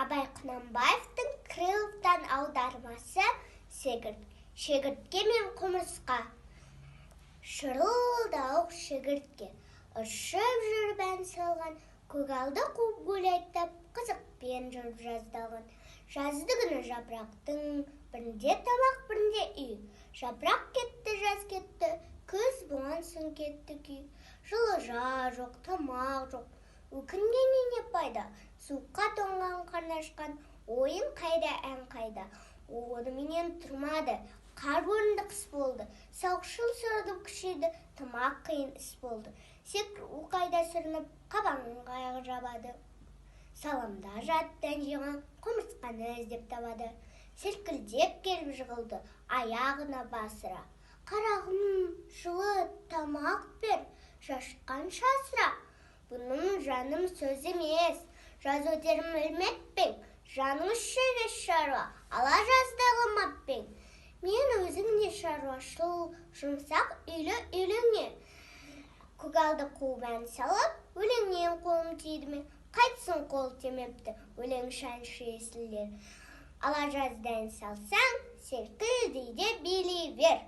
Абай Құнанбаевтың Крыловтан аудармасы. Шегіртке мен құмырсқа. Шырылдауық шегіртке ұшып жүріп ән салған, көгалды қуып гуляйттап, қызықпен жүріп жаздаған. Жазды күні жапырақтың бірінде тамақ, бірінде үй. Жапырақ кетті, жаз кетті, күз болған соң кетті күй. Жылыжа жоқ, тамақ жоқ, өкінгеннен не пайда? Суыққа тоңған, қарны ашқан, ойын қайда, ән қайда? Оныменен тұрмады, қар көрінді, қыс болды. Сауықшыл сұрдып күшейді, тамақ қиын іс болды. Секіру қайда, сүрініп қабанға жабады. Саламда жатты ән жиған, құмырсқаны іздеп табады. Селкілдеп келіп жығылды аяғына басыра. Қарағым, жылы тамақ бер, шашқанша асыра. Бұның, жаным, сөз емес, жаз өтерін білмеп пе ең? Жаның үшін еш шаруа ала жаздай қылмап па ең? Мен өзіңде шаруашыл, жұмсақ үйлі үйліңе. Көгалды қуып ән салып, өлеңнен қолым тиді ме? Қайтсын, қол тимепті өлең шаншы есіл. Ала жазда ән салсаң, селкілдей де билей бер.